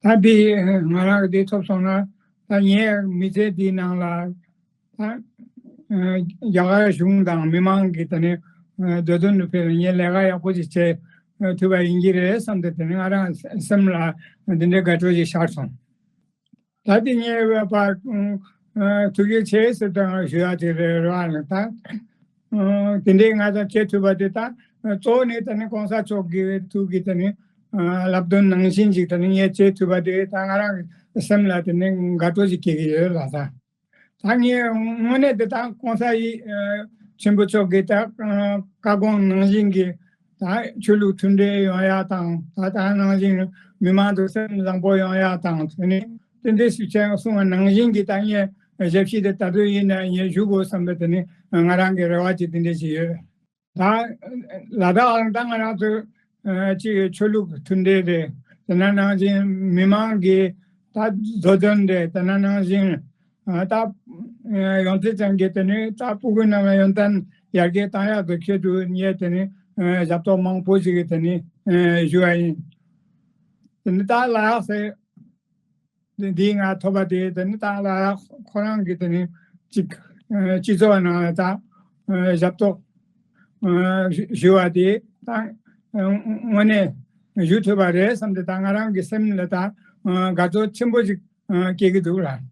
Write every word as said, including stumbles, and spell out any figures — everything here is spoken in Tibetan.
ད་འདི་ང་རང་གི་འདི་ཐོབ་སོང་ན། ད་ངའི་མི་ཚེ་འདིའི་ནང་ལ་ད་རྒྱ་གར་གཞུང་དང་མི་མང་གི་ད་ནི་འདོད་འདུན་དུ་ཕེབས་ངས་ལས་ཀ་ཡག་པོ་ཅིག་བྱེད་ཐུབ་པ་ཡིན་གྱི་རེད་བསམ་སྟེ། ད་ནི་ང་རང་སེམས་ལ་འདི་འདྲའི་དགའ་སྤྲོ་ཞིག་ཤར་སོང་། ད་དེ་ངས་བ་ཐུགས་རྗེ་ཆེ་ཟེར་དང་ཞུ་ཡ་དེ་རེད་ར་ལ། ད་དེ་འདྲའི་ང་དང་བྱེད་ཐུབ་པ་དེ་ད་གཙོ་བོ་ནི་ད་ནི་གོང་ས་མཆོག་གི་ཐུགས་ཀྱི་ད་ནི་ལབ་དོན་ནང་བཞིན་ཅིག་ད་ནི་ངས་བྱེད་ཐུབ་པ་དེ་ད་ང་རང་གི་སེམས་ལ་ད་ནི་དགའ་སྤྲོ་ཞིག་སྐྱེ་གི་ཡོད་ལ། ད་ད་ངས་དངོས་གནས་དེ་ད་གོང་ས་ཡི་ཆེན་པོ་མཆོག་གི་ད་བཀའ་དགོངས་ནང་བཞིན་གྱི་ད་ཆོས་ལུགས་མཐུན་སྒྲིལ་ཡོང་ཡ་དང་། ད་ད་ནང་བཞིན་མི་མང་དུ་སེམས་བཟང་པོ་ཡོང་ཡ་དང་། དེ་ནི་དེ་འདྲའི་ཞིག་བྱས་གསུངས་པ་ནང་བཞིན་གྱི་ད་ངས་ཞབས་ཕྱི་དེ་ད་དུང་ཡིན་ན་ངས་ཞུ་དགོས་བསམ་པའི་དེ་ནི་ང་རང་གི་རེ་བ་ཅིག་དེ་འདྲ་ཞིག་ཡོད། ད་ལ་དྭགས་ལ་ད་ང་རང་ཚོ་ཅིག་ཆོས་ལུགས་མཐུན་སྒྲིལ་རེད། དེ་ན་ནང་བཞིན་མི་མང་གི་ད་བཟོ་དོན་རེད། དེ་ན་ནང་བཞིན་ད་ཡོང་ཚད་ཅན་གྱི་དེ་ནི་ད་སྤུ་གུ་རྣམས་ཡོན་ཏན་ཡར་རྒྱས་བཏང་ཡག་གི་ཆེད་དུ་ངས་དེ་ནི་ཞབས་ཏོག་མང་པོ་ཞིག་གི་དེ་ནི་ཞུ་བ་ཡིན། དེ་ནི་ད་ལ་དྭགས་སེ་འདི་ང་ཐོབ་པ་དེ་དེ་ནི་ད་ལ་དྭགས་ཁོ་རང་གི་དེ་ནི་ཅིག་སྤྱི་ཚོགས་ནང་ལ་ད་ཞབས་ཏོག་ཞུ་བ་དེ་ད་དངོས་གནས་ཞུ་ཐུབ་པ་རེད་བསམ་སྟེ། ད་ང་རང་གི་སེམས་ལ་ད་དགའ་ཚོར་ཆེན་པོ་ཞིག་སྐྱེ་གི་འདུག་ལ།